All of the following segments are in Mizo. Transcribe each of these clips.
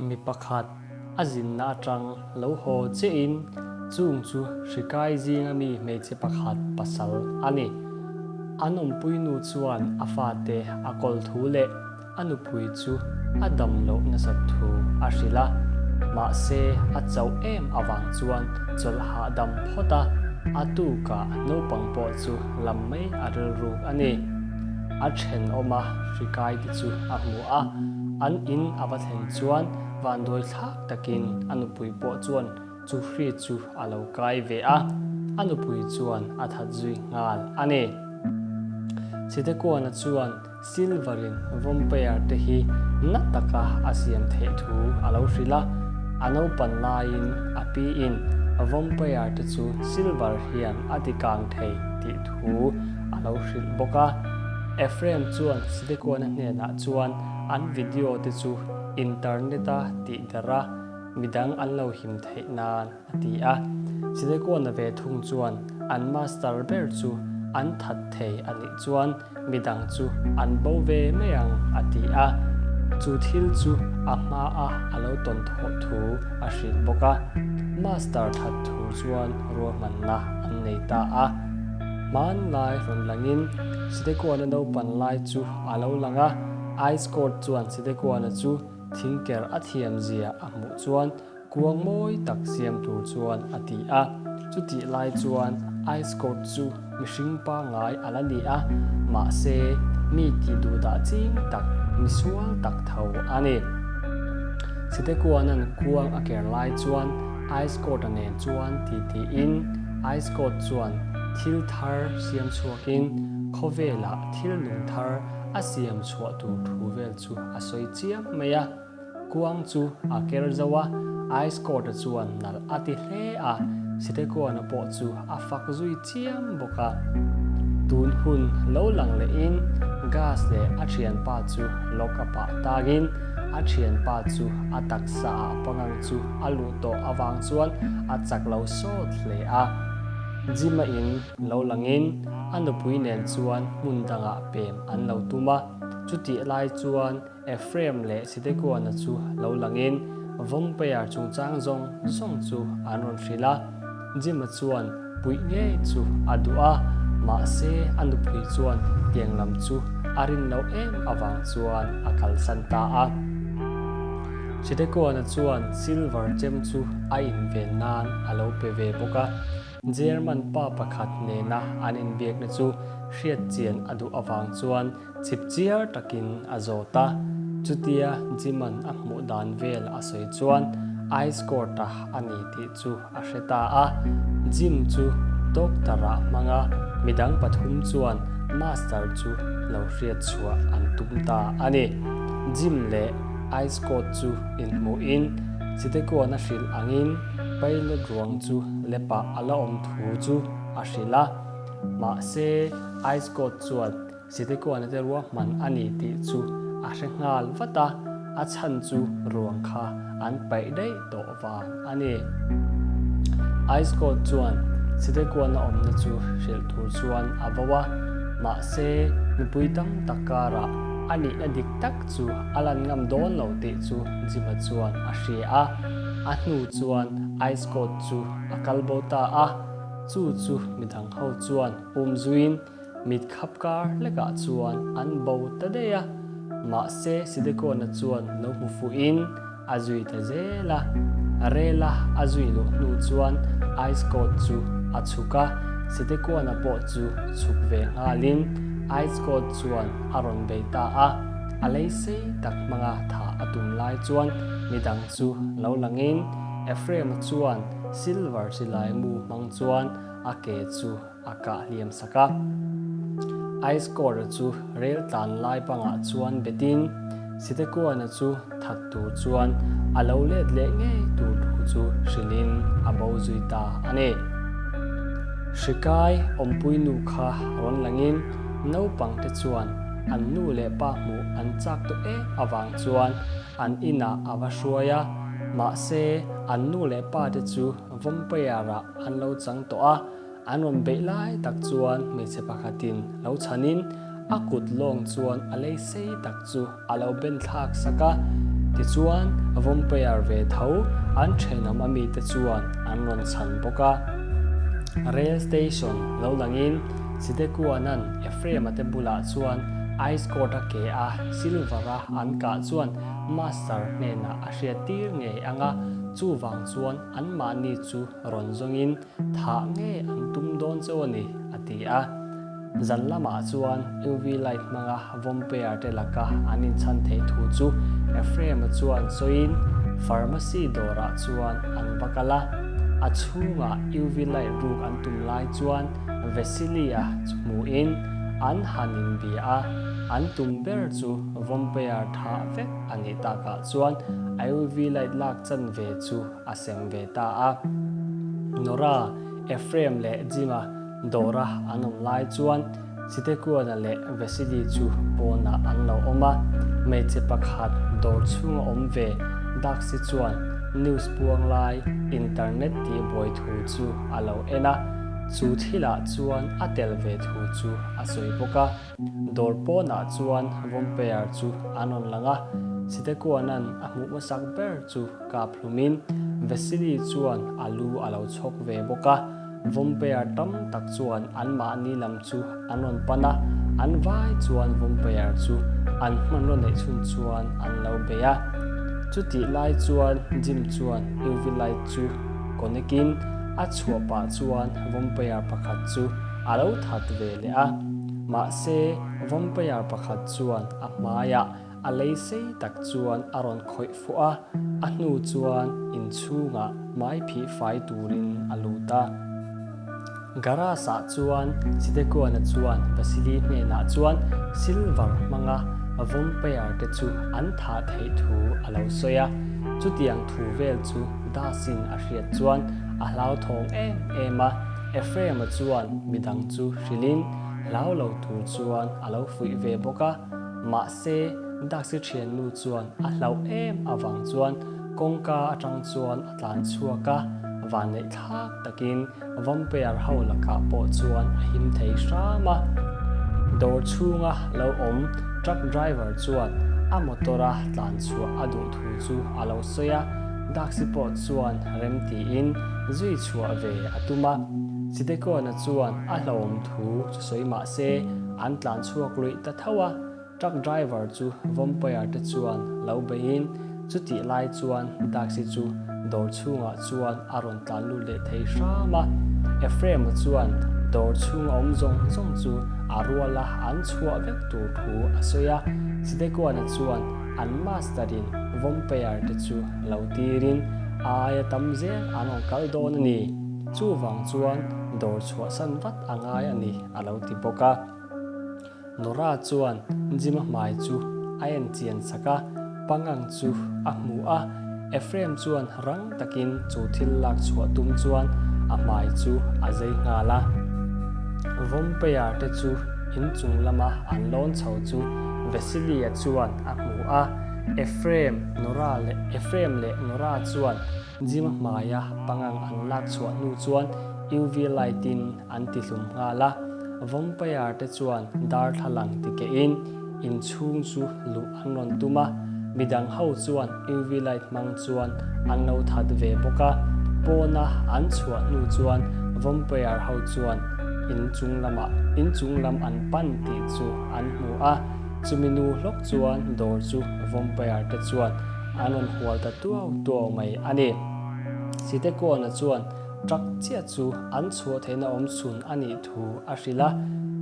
Mi pakhat a zinna atang lo haw chiahin chung chu hri kai zinga mi hmeichhe pakhat pasal a ni. An awmpui nu chuan a fate a kawl thu leh a nupui chu a dam loh nasat thu a hrilh a, mahse a chauh em avang chuan chawlh hahdam phawt a, a tukah naupang pawh chu lam mai a rilruk a ni. A thenawma hri kai te chu a hmu a, an in a va thlen chuan vanduai thlak takin a nupui pawh chuan chu hri chu a lo kai ve a, a nupui chuan a that zui nghal a ni. Chitekuana chuan Silver-in vampire te hi na taka a siam theih thu a lo hrilh a, a naupan laiin a piin vampire te chu silver hian a ti kang thei tih thu a lo hrilh bawk a. Ephraim chuan Sidekuana hnenah chuan an video te chu internet-a tih darh a, midang an lo him theih nan a ti a. Sidekuana ve thung chuan an master ber chu an that thei a nih chuan Midang chu an bo ve mai ang, a ti a. Chu thil chu a hmaa a lo tawn thawh thu a hrilh bawk a. Master that thu chuan ruahmanna an nei ta a. Hmanlai rawn langin Sidekuana naupan lai chu a lo lang a. Ice Court chuan Sidekuana chu thingker a thiamzia a hmuh chuan Kuang mawi tak siam tur chuan a ti a. Chutih lai chuan Ice Court chu mihring pangngai a la ni a, mahse mi tih duh dah ching tak, misual tak tho a ni. Sitekuanan kuang a ker lai chuan Ice Court-a nen chuan ti tiin Ice Court chuan thil thar siam chhuakin khawvelah thil nung thar a siam chhuah tur thu vel chu a sawi chiam mai a. Kuang chu a ker zo a, Ice Court-a chuan nalh a ti hle a, Sitekuana pawh chu a fak zui chiam bawk a. Tun hun lo lang lehin Gas leh a thianpa chu lock a pah takin a thianpa chu a taksa ah pangang chu a luh tawh avang chuan a chak lo sawt hle a. Jim-a in lo langin a nupui nen chuan hmun dangah pem an lo tum a, chutih lai chuan Ephraim leh Sidekuana chu lo langin Vampire chungchang zawng zawng chu an rawn hrilh a. Jim-a chuan puih ngei chu a duh a, mahse a nupui chuan tiang lam chu a rin loh em avang chuan a kalsan ta a. Sidekuana chuan silver chem chu a inven nan a lo pe ve bawk a. German pa pakhat nena an inbiakna chu hriatchian a duh avang chuan Chipchiar takin a zawt a, chutia Jim-a'n a hmuh dan vel a sawi chuan Ice Court-a a ni tih chu a hre ta a. Jim chu doctor-ah hmang a, midang pathum chuan Master chu lo hriat chhuah an tum ta a ni. Jim leh Ice Court chu inhmuhin Chitekuan a hrilh angin pilot ruang chu lepah a la awm thu chu a hrilh a, mahse Ice Court chuan Zidekuana te ruahman a ni tih chu a hre nghal vat a, a chhan chu ruang kha an paih daih tawh vang a ni. Ice Coat chuan Zidekuana awmna chu hrilh tur chuan a vo a, mahse mipui tam tak karah a nihna dik tak chu a lan ngam dawn lo tih chu Jima chuan a hria a, a hnu chuan Ice Coat chu a kal bo ta a, chu chu midang ho chuan um zuiin Mit khap kar hlekah chuan an bo ta daih a, mahse Sidekona chuan lo hmu fuhin a zui ta zel a. Rela a zui luh hnu chuan Ice Coat chu a chhuk a, Sidekona pawh chu chhuk ve nghalin Ice Coat chuan a rawn bei ta a. A lei sei tak hmanga thah a tum lai chuan midang chu lo langin Ephraim-a chuan silver silai mu hmang chuan a ke chu a kah hliam sak a. Ice core chu rel tlan lai pangah chuan betin Sitekuana chu that tur chuan a lo let leh ngei tur thu chu hrilhin a bo zui ta a ni. Hrikai awmpui nu kha rawn langin naupang te chuan an nu leh pa hmuh an chak tawh em avang chuan an inah a va hruai a, mahse an nu leh pa te chu Vampire-ah an lo chang tawh a, an rawn beih lai tak chuan hmeichhe pakhatin lo chhanin a kut lawng chuan a lei sei tak chu a lo ben thlak sak a. Tichuan, vampire ve tho an thenawm a mite chuan an rawn chhan bawk a. Rail station lo langin Sidekuanan Ephraim-a te bulah chuan ice court-a ke a silver-a an kah chuan Master hnenah a hriat tir ngei ang a, chuvang chuan anmahni chu rawn zawngin thah ngei an tum dawn chauh a ni, a ti a. Zan lamah chuan UV light hmanga vampire te laka an inchhan theih thu chu Ephraim-a chuan sawiin pharmacy dawrah chuan an va kal a. A chhungah UV light ruk an tum lai chuan Vasilia chu hmuhin an han inbia a, an tum ber chu vampire thah vek a nih takah chuan UV light lak chanve chu a sem ve ta a. Nora, Ephraim leh Jim-a dawra an awm lai chuan Chitekuana leh Vasily chu pawnah an lo awm a, hmeichhe pakhat dawr chhunga awm ve Daxi chuan news puang lai internet tih buai thu chu a lo en a, chu thilah chuan a tel ve thu chu a sawi bawk a. Dawr pawnah chuan vampire chu an rawn lang a, Chitekuana'n a hmuh hmasak ber chu kap hlumin Vasily chuan a lu a lo chhawk ve bawk a. Vampire tam tak chuan anmahni lam chu an rawn pan a, an vai chuan vampire chu an hmanraw neih chhun chuan an lo bei a. Chutih lai chuan Jim chuan UV light chu connect in a chhuah pah chuan vampire pakhat chu a lo that ve leh a. Mahse, vampire pakhat chuan a hmaiah A lei sei tak chuan a rawn khawih fuh a, a hnu chuan inchhungah hmai phih fai turin a lut a. Garage-ah chuan Chitekuana chuan Vasily hnenah chuan silver hmanga vampire te chu an thah theih thu a lo sawi a. Chutiang thu vel chu Dasin a hriat chuan a hlauthawng em em a, Ephraim-a chuan midang chu hrilhin hlau lo tur chuan a lo fuih ve bawk a. Mahse, Daxi thiannu chuan a hlauh em avang chuan kawngka atang chuan a tlan chhuak a, vanneih thlak takin vampire ho lakah pawh chuan a him thei hram a. Dawr chhunga lo awm truck driver chuan a motor a tlan chhuah a duh thu chu a lo sawi a, Daxi pawh chuan rem tiin zui chhuah ve a tum a. Chidekawna chuan a hlauhawm thu chu sawi mahse, An tlan chhuak luih ta tho a, truck driver chu vampire te chuan lo beiin chutih lai chuan taxi chu dawr chhungah chuan a rawn tlan lut leh thei hram a. Ephraim-a chuan dawr chhunga awm zawng zawng chu a ruala an chhuah vek tur thu a sawi a, Chidekuana chuan an master-in vampire te chu lo tirin a aia tam zel an rawn kal dawn a ni, chuvang chuan dawr chhuahsan vat a ngai a ni. A lo ti bawk a. Nora chuan Jim-a hmai chu a en chian sak a, pangang chu a hmu a. Ephraim chuan rang takin chu thil lak chhuah tum chuan a hmai chu a zei nghal a. Vampire te chu inchung lama an lawn chho chu Vasily-a chuan a hmu a. Ephraim, Nora leh Ephraim leh Nora chuan Jim-a hmaia pangang an lak chhuah hnu chuan UV light-in an ti hlum nghal a, vampire te chuan darthlalang ti kehin inchhung chu luh an rawn tum a, midang ho chuan UV light hmang chuan an lo that ve bawk a, pawna an chhuah hnu chuan vampire ho chuan inchung lamah inchung lam an pan tih chu an hmu a, chumi nu hlawk chuan dawr chu vampire te chuan an rawn hual ta tuau tuau mai a ni. Sitekuana chuan Truck chiah chu an chhuah theihna awm chhun a nih thu a hrilh a,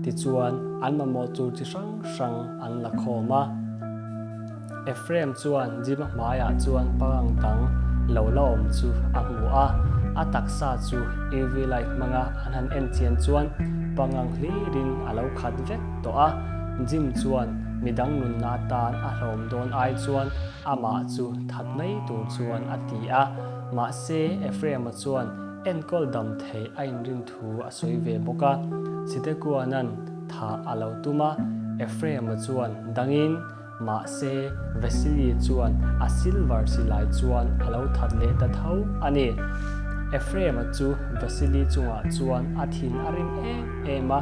tichuan an mamawh tur chi hrang hrang an la khawm a. Ephraim chuan Jim-a hmaiah chuan pangang dang lo la awm chu a hmu a, a taksa chu UV light hmanga an han en chian chuan pangang hlirin a lo khat vek tawh a. Jim chuan midang nunna atan a hlawm dawn ai chuan amah chu that mai tur chuan a ti a. Mahse, Ephraim-a chuan enkawl dam thei a inrin thu a sawi ve bawk a. Sitekuanan thah a lo tum a, Ephraim-a chuan dangin, mahse, Vasily chuan a silver silai chuan a lo that leh ta tho a ni. Ephraim-a chu Vasily chungah chuan a thin a rim em em a.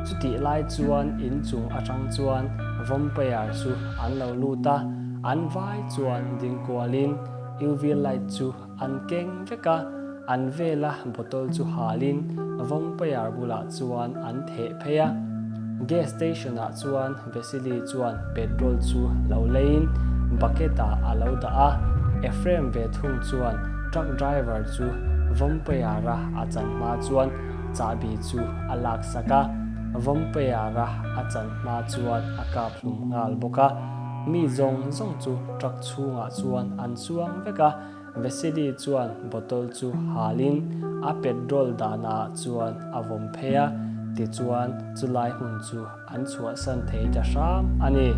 Chutih lai chuan inchung atang chuan vampire chu an lo lut a. An vai chuan ding kualin UV light chu an keng vek a, an vela bottle chu halin vampire bulah chuan an theh phei a. Gas station ah chuan Vasily chuan petrol chu lo leiin bucket ah a lo dah a, Ephraim ve thung chuan truck driver chu vampire-a a chan hma chuan chahbi chu a laksak a, vampire-a a chan hma chuan a kap hlum nghal bawk a. Mi zawng zawng chu truck chhungah chuan an chuang vek a, Vasily chuan bottle chu halin a petrol dahnaah chuan a vawm phei a, tichuan chulai hmun chu an chhuahsan thei ta hram a ni.